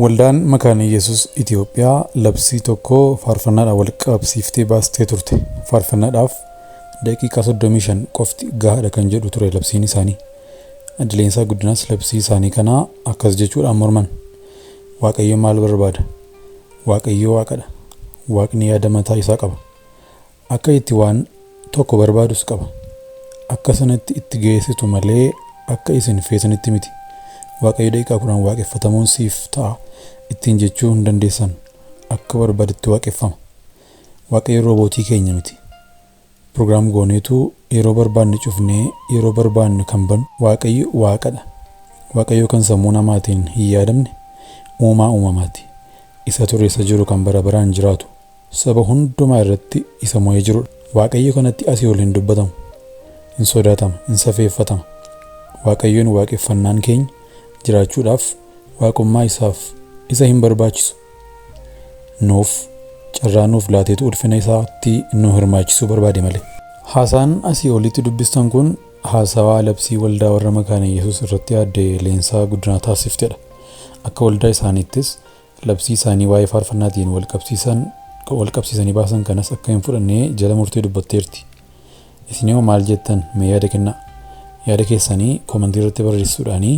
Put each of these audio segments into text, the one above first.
Waldaan Makaana Yesuus Itoophiyaa labsii tokko faarfannaadhaan wal qabsiiftee baastee turte. Faarfannaadhaaf daqiiqaa 35 qofti gahaadha kan jedhu ture labsiin isaanii. Aadde Leensaa Guddinaas labsii isaanii kana akkas jechuudhaan morman. Waaqayyo maal barbaada? Waaqayyo waaqadha. Waaqni yaada mataa isaa qaba. Akka itti waan tokko barbaadus qaba. Akka sanatti itti geessitu malee akka isin feetanitti miti. Waaqayyo daqiiqaa 10 waaqeffatamuun siif ta'a ittiin jechuu hin dandeessan. Akka barbaadetti waaqeffama. Waaqayyo roobootii keenya miti. Proogiraam gooneetu yeroo barbaanne cufnee yeroo barbaanne kan banu Waaqayyo waaqadha. Waaqayyo kan sammuu namaatiin hin yaadamne uumaa uumamaati. Isa ture isa jiru kan bara baraan jiraatu saba hundumaa irratti isa mo'ee jirudha. Waaqayyo kanatti asii ol hin dubbatamu, hin sodaatama, hin safeeffatama. Waaqayyoon waaqeffannaan keenya jiraachuudhaaf waaqummaa isaaf isa hin barbaachisu. Nuuf carraa nuuf laateetu ulfina isaatti nu hirmaachisuu barbaade malee. Haasaan asii olitti dubbistan kun haasawaa labsii waldaa warra Makaana Yesuus irratti Aadde Leensaa Guddinaa taasiftedha. Akka waldaa isaaniittis labsii isaanii waa'ee faarfannaatiin wal qabsiisanii baasan kanas akka hin fudhannee jala murtee dubbatteerti. Isin hoo maal jettan mee yaada kennaa? Yaada keessanii koomentii irratti barreessuudhaanii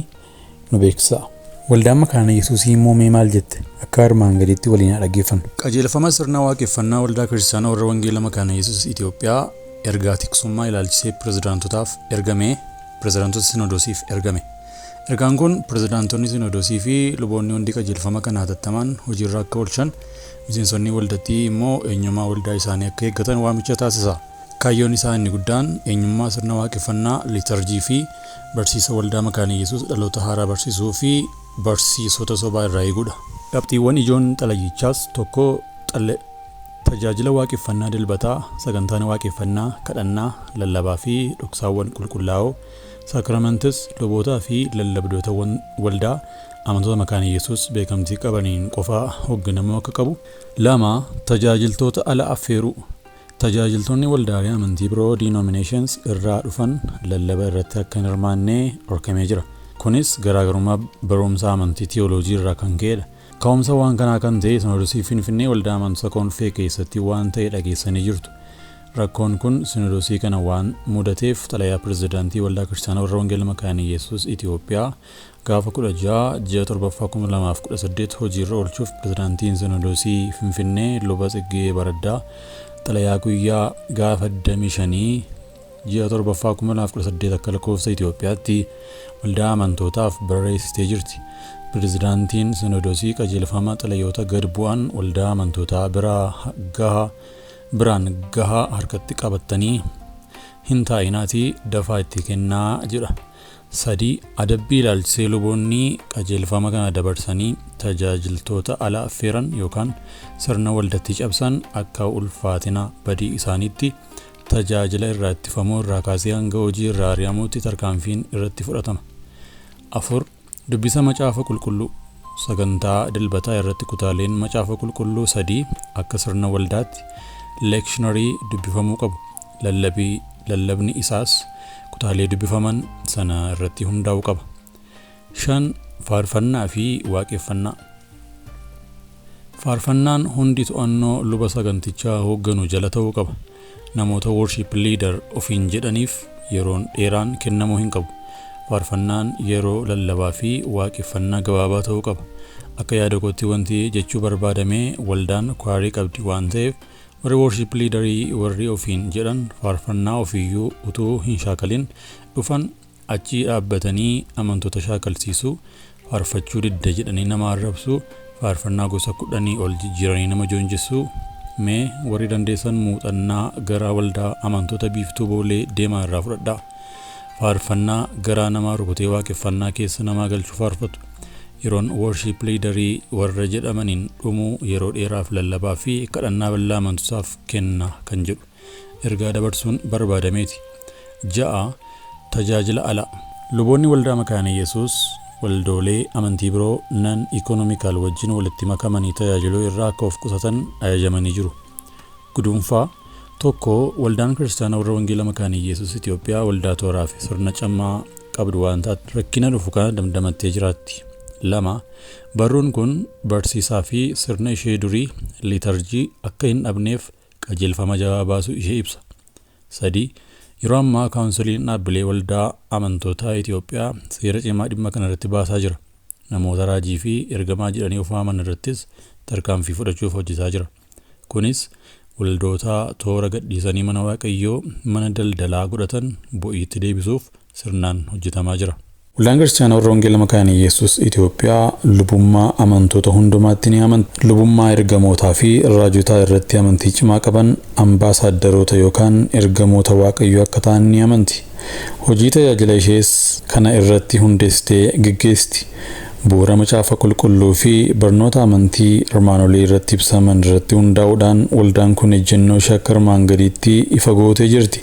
nu beeksisaa. Waldaan Makaana Yesuusii immoo mee maal jette? Akka armaan gadiitti waliin haa dhaggeeffannu. Qajeelfama sirna waaqeffannaa waldaa kiristaanaa warra Wangeela Makaana Yesuus Itoophiyaa ergaa tiksummaa ilaalchisee pirezidaantotaaf ergame, pirezidaantota Sinodoosiif ergame. Ergaan kun pirezidaantonni Sinodoosii fi luboonni hundi qajeelfama kana hatattamaan hojiirra akka oolchan, miseensonni waldattii immoo eenyummaa waldaa isaanii akka eeggatan waamicha taasisa. Kaayyoon isaa inni guddaan eenyummaa sirna waaqeffannaa, liitarjii fi barsiisa waldaa Makaana Yesuus dhaloota haaraa barsiisuu fi barsiisota sobaa irraa eeguudha. Qabxiiwwan ijoon xalayyichaas tokko tajaajila waaqeffannaa dilbataa, sagantaan waaqeffannaa, kadhannaa, lallabaa fi dhoksaawwan qulqullaa'oo, saakramentis, lubootaa fi lallabdoota waldaa amantoota Makaana Yesuus beekamtii qabaniin qofaa hoogganamuu akka qabu. 2 tajaajiltoota ala affeeruu. Tajaajiltoonni waldaalee amantii biroo denominations irraa dhufan lallaba irratti akka hin hirmaanne dhorkamee jira. Kunis garaagarummaa barumsa amantii tiyooloojii irraa kan ka'edha. Ka'umsa waan kanaa kan ta'e Sinoodosii Finfinnee waldaa amantoota Konfee keessatti waan ta'e dhageessanii jirtu. Rakkoon kun Sinoodosii kana waan mudateef xalayaa pirezidaantii waldaa kiristaanaa warra Wangeela Makaana Yesuus Itoophiyaa gaafa 16 ji'a 7ffaa 2018 hojiirra oolchuuf pirezidaantiin Sinoodosii Finfinnee Luba Tsiggee Baraddaa xalayaa guyyaa gaafa 25 ji'a 7ffaa 2018 akka lakkoofsa Itoophiyaatti waldaa amantootaaf barreessitee jirti. Pirezidaantiin Sinoodosii qajeelfama xalayoota gad bu'an waldaa amantootaa biraan gahaa harkatti qabatanii hin taa'inaatii dafaa itti kennaa jedha. 3 adabbii ilaalchisee luboonni qajeelfama kana dabarsanii tajaajiltoota ala affeeran yookaan sirna waldatti cabsan akka ulfaatina badii isaaniitti tajaajila irraa ittifamuu irraa kaasee hanga hojii irraa ari'amuutti tarkaanfiin irratti fudhatama. 4 dubbisa macaafa qulqulluu sagantaa dilbataa irratti kutaaleen macaafa qulqulluu 3 akka sirna waldaatti leekshinarii dubbifamuu qabu. Lallabni isaas kutaalee dubbifaman sana irratti hundaa'uu qaba. 5 faarfannaa fi waaqeffannaa. Faarfannaan hundi to'annoo luba sagantichaa hoogganu jala ta'uu qaba. Namoota worship leader ofiin jedhaniif yeroon dheeraan kennamuu hin qabu. Faarfannaan yeroo lallabaa fi waaqeffannaa gabaabaa ta'uu qaba. Akka yaada kootti wanti jechuu barbaadame waldaan kwaarii qabdi waan ta'eef warri worship leaderii warri ofiin jedhan faarfannaa ofiiyyuu utuu hin shaakalin dhufan achi dhaabbatanii amantoota shaakalsiisuu, faarfachuu didda jedhanii nama arrabsuu, faarfannaa gosa 10 ol jijjiiranii nama joonjessuu. Mee warri dandeessan muuxannaa gara waldaa amantoota biiftuu boolee deemaa irraa fudhadhaa. Faarfannaa garaa namaa rukutee waaqeffannaa keessa namaa galchuu faarfatu. Yeroon worship leaderii warra jedhamaniin dhumuu yeroo dheeraaf lallabaa fi kadhannaa bal'aa amantootaaf kenna kan jedhu ergaa dabarsuun barbaadameeti. 6 tajaajila ala. Luboonni waldaa Makaana Yesuus waldoolee amantii biroo nan ikonomikaal wajjin walitti makamanii tajaajiluu irraa akka of qusatan ajajamanii jiru. Guduunfaa 1 waldaan kiristaanaa warra Wangeela Makaana Yesuus Itoophiyaa waldaa tooraa fi sirna cimaa qabdu waan taate rakkina dhufu kana damdamattee jiraatti. 2. Barruun kun barsiisaa fi sirna ishee durii liitarjii akka hin dhabneef qajeelfama jabaa baasuu ishee ibsa. 3. Yeroo ammaa kaawunsiliin dhaabbilee waldaa amantootaa Itoophiyaa seera cimaa dhimma kana irratti baasaa jira. Namoota raajii fi ergamaa jedhanii of waaman irrattis tarkaanfii fudhachuuf hojjetaa jira. Kunis waldoota toora gadhiisanii mana Waaqayyoo mana daldalaa godhatan bu'iitti deebisuuf sirnaan hojjetamaa jira. Waldaan Kiristaanaa Warra Wangeelaa Makaana Yesuus Itoophiyaa lubummaa amantoota hundumaatti ni amanti. Lubummaa ergamootaa fi raajotaa irratti amantii cimaa qaban ambaasaadarota yookaan ergamoota Waaqayyoo akka ta'an ni amanti. Hojii tajaajila ishees kana irratti hundeessitee geggeessiti. Bu'uura macaafa qulqulluu fi barnoota amantii armaan olii irratti ibsaman irratti hundaa'uudhaan waldaan kun ejjennoo ishee akka armaan gadiitti ifa gootee jirti.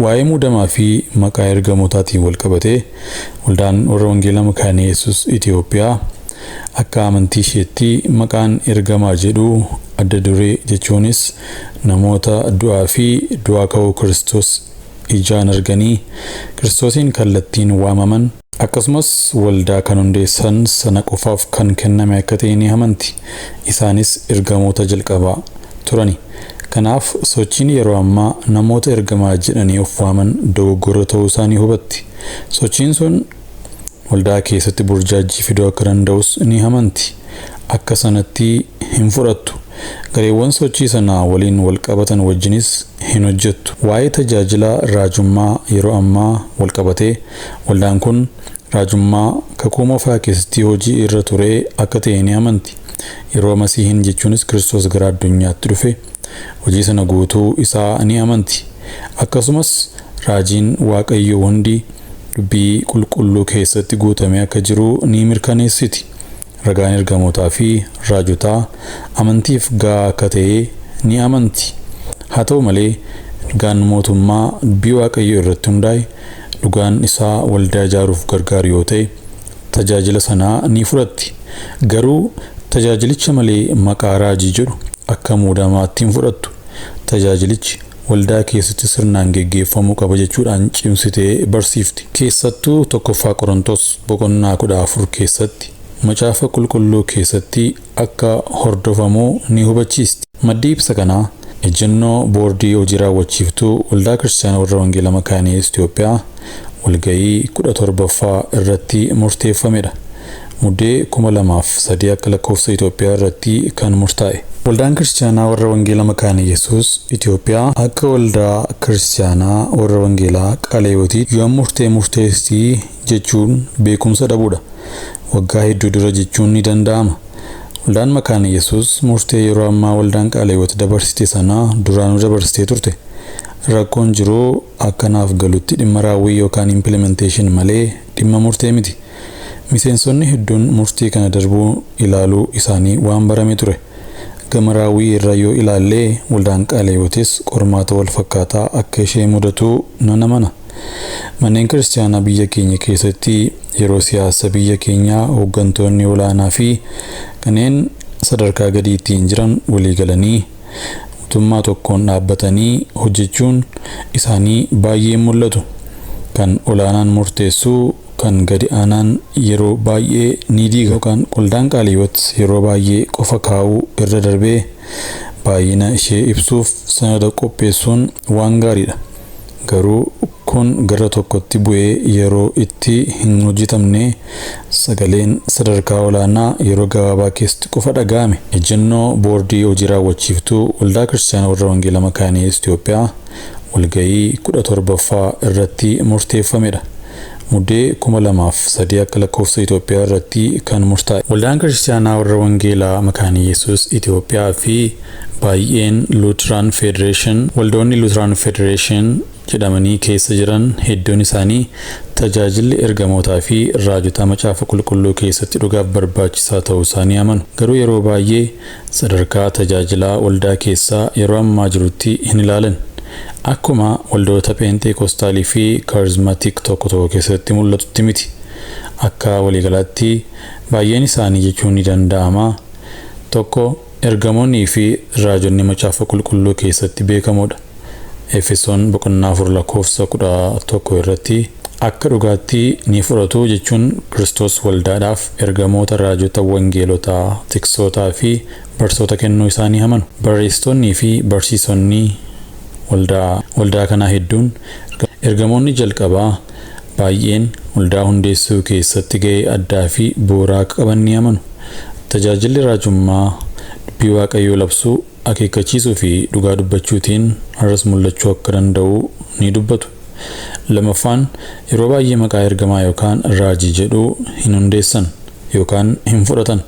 Waa'ee muudamaa fi maqaa ergamootaatiin wal qabatee waldaan warra Wangeelaa Makaana Yesuus Itoophiyaa akka amantii isheetti maqaan ergamaa jedhu adda duree jechuunis namoota du'aa fi du'aa ka'uu Kiristoos ijaan arganii Kiristoosiin kallattiin waamaman akkasumas waldaa kan hundeessan sana qofaaf kan kenname akka ta'e ni amanti. Isaanis ergamoota jalqabaa turani. Kanaaf sochiin yeroo ammaa namoota ergamaa jedhanii of waaman dogoggora ta'uu isaanii hubatti. Sochiin sun waldaa keessatti burjaajii fiduu akka danda'us ni amanti. Akka sanatti hin fudhattu. Gareewwan sochii sanaa waliin wal qabatan wajjinis hin hojjettu. Waa'ee tajaajila raajummaa yeroo ammaa wal qabatee waldaan kun raajummaa kakuu moofaa keessatti hojii irra ture akka ta'e ni amanti. Yeroo Masiihiin jechuunis Kiristoos gara addunyaatti dhufe hojii sana guutuu isaa ni amanti. Akkasumas raajiin Waaqayyoo hundi dubbii qulqulluu keessatti guutamee akka jiru ni mirkaneessiti. Ragaan ergamootaa fi raajotaa amantiif gahaa akka ta'e ni amanti. Haa ta'u malee dhugaan mootummaa dubbii Waaqayyoo irratti hundaa'e dhugaan isaa waldaa ijaaruuf gargaaru yoo ta'e tajaajila sanaa ni fudhatti. Garuu tajaajilicha malee maqaa raajii jedhu akka muudamaatti hin fudhattu. Tajaajilichi waldaa keessatti sirnaan geggeeffamuu qaba jechuudhaan cimsitee barsiifti. Keessattuu tokkoffaa Qorontos boqonnaa 14 keessatti macaafa qulqulluu keessatti akka hordofamuu ni hubachiisti. Maddi ibsa kanaa ejjennoo boordii hojii raawwachiiftuu Waldaa Kiristaanaa Warra Wangeelaa Makaana Yesuus Itoophiyaa walga'ii 17ffaa irratti murteeffamedha. Muddee 2003 akka lakkoofsa Itoophiyaa irratti kan murtaa'e. Waldaan Kiristaanaa Warra Wangeelaa Makaana Yesuus Itoophiyaa akka waldaa Kiristaanaa Warra Wangeelaa Qaleewotii yoom murtee murteessitii jechuun beekumsa dhabuudha. Waggaa hedduu dura jechuun ni danda'ama. Waldaan Makaana Yesuus murtee yeroo ammaa waldaan Qaleewot dabarsite sanaa duraanuu dabarsitee turte. Rakkoon jiru akkanaaf galutti dhimma raawwii yookaan implementation malee dhimma murtee miti. Miseensonni hedduun murtii kana darbuu ilaaluu isaanii waan barame ture. Gama raawwii irra yoo ilaallee waldaan Qaleewotis qormaata wal fakkaataa akka ishee mudatu nan amana. Manneen kiristaanaa biyya keenya keessatti yeroo siyaasa biyya keenyaa hooggantoonni olaanaa fi kanneen sadarkaa gadiittiin jiran walii galanii mootummaa tokkoon dhaabbatanii hojjechuun isaanii baay'ee mul'atu. Kan olaanaan murteessuu kan gadi aanaan yeroo baay'ee ni diiga yookaan waldaan Qaaliiwot yeroo baay'ee qofa kaa'uu irra darbee baay'ina ishee ibsuuf sanada qopheessuun waan gaariidha. Garuu kun gara tokkotti bu'ee yeroo itti hin hojjetamne sagaleen sadarkaa olaanaa yeroo gabaabaa keessatti qofa dhaga'ame. Ejjennoo boordii hojii raawwachiiftuu Waldaa Kiristaanaa Warra Wangeelaa Makaana Yesuus Itoophiyaa walga'ii 17ffaa irratti murteeffamedha. Muddee 2003 akka lakkoofsa Itoophiyaa irratti kan murtaa'e. Waldaan Kiristaanaa Warra Wangeelaa Makaana Yesuus Itoophiyaa fi baay'een Lutheran Federation waldoonni Lutheran Federation jedhamanii keessa jiran hedduun isaanii tajaajilli ergamootaa fi raajota macaafa qulqulluu keessatti dhugaaf barbaachisaa ta'uu isaanii amanu. Garuu yeroo baay'ee sadarkaa tajaajilaa waldaa keessaa yeroo ammaa jirutti hin ilaalan. Akkuma waldoota Peenteekostaalii fi Kaarizmaatik tokko tokko keessatti mul'atutti miti. Akka waliigalaatti baay'een isaanii jechuun ni danda'ama. Tokko ergamoonnii fi raajonni macaafa qulqulluu keessatti beekamoodha. Efesoon boqonnaa 4 lakkoofsa 11 irratti Akka dhugaatti ni fudhatu jechuun Kiristoos waldaadhaaf ergamoota, raajota, wangeelotaa, tiksootaa fi barsoota kennuu isaanii amanu. Barreessitoonnii fi barsiisonni waldaa kanaa hedduun ergamoonni jalqabaa baay'een waldaa hundeessuu keessatti ga'ee addaa fi bu'uuraa akka qaban ni amanu. Tajaajilli raajummaa dubbii Waaqayyoo labsuu, akeekkachiisuu fi dhugaa dubbachuutiin har'as mul'achuu akka danda'u ni dubbatu. Lamaffaan, yeroo baay'ee maqaa ergamaa yookaan raajii jedhu hin hundeessan yookaan hin fudhatan.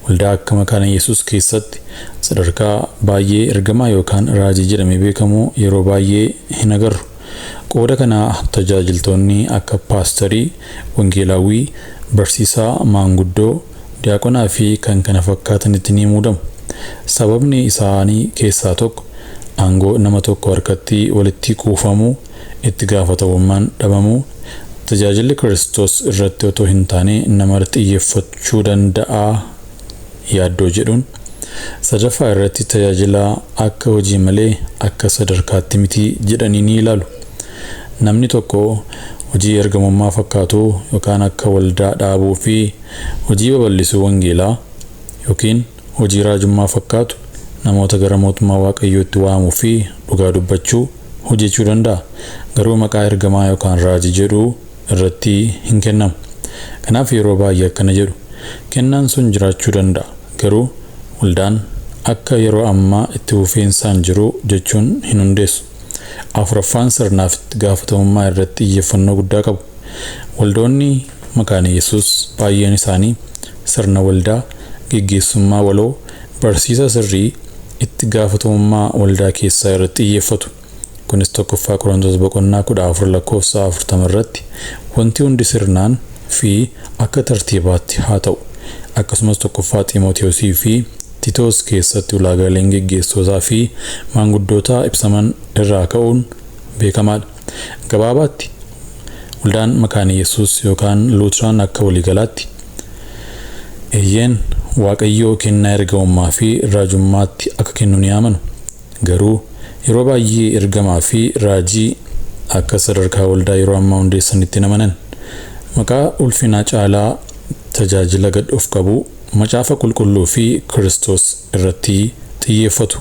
Waldaa akka Makaana Yesuus keessatti sadarkaa baay'ee ergamaa yookaan raajii jedhamee beekamu yeroo baay'ee hin agarru. Qooda kanaa tajaajiltoonni akka paasterii, wangeelaawwii, barsiisaa, maanguddoo, diyaaqonaa fi kan kana fakkaatanitti ni muudamu. Sababni isaanii keessaa tokko aangoo nama tokko harkatti walitti kuufamuu, itti gaafatamummaan dhabamuu, tajaajilli Kiristoos irratti otoo hin taane nama xiyyeeffachuu danda'a yaaddoo jedhuun. Sadaffaa irratti tajaajila akka hojii malee akka sadarkaatti miti jedhanii ni ilaalu. Namni tokko hojii ergamummaa fakkaatu yookaan akka waldaa dhaabuu fi hojii babal'isuu wangeelaa yookiin hojii raajummaa fakkaatu namoota gara mootummaa Waaqayyootti waamuu fi dhugaa dubbachuu hojjechuu danda'a. Garuu maqaa ergamaa yookaan raajii jedhu irratti hin kennamu. Kanaaf yeroo baay'ee akkana jedhu. Kennaan sun jiraachuu danda'a. Garuu waldaan akka yeroo ammaa itti fufiinsaan jiru jechuun hin hundeessu. Afuraffaan, sirnaaf itti gaafatamummaa irratti xiyyeeffannoo guddaa qabu. Waldoonni Makaana Yesuus baay'een isaanii sirna waldaa, geggeessummaa waloo, barsiisa sirrii, itti gaafatamummaa waldaa keessaa irratti xiyyeeffatu. Kunis 1ffaa Qorontos boqonnaa 14 lakkoofsa 40 irratti wanti hundi sirnaan fi akka tartiibaatti haa ta'u. Akkasumas 1ffaa Xiimotewosii fi Titoos keessatti ulaagaaleen geggeessootaa fi maanguddootaa ibsaman irraa ka'uun beekamaadha. Gabaabaatti waldaan Makaana Yesuus yookaan Luuteraan akka waliigalaatti eeyyeen Waaqayyoo kennaa ergamummaa fi raajummaatti akka kennu ni amanu. Garuu yeroo baay'ee ergamaa fi raajii akka sadarkaa waldaa yeroo ammaa hundeessanitti hin amanan. Maqaa ulfinaa caalaa tajaajila gad of qabu, macaafa qulqulluu fi Kiristoos irratti xiyyeeffatu.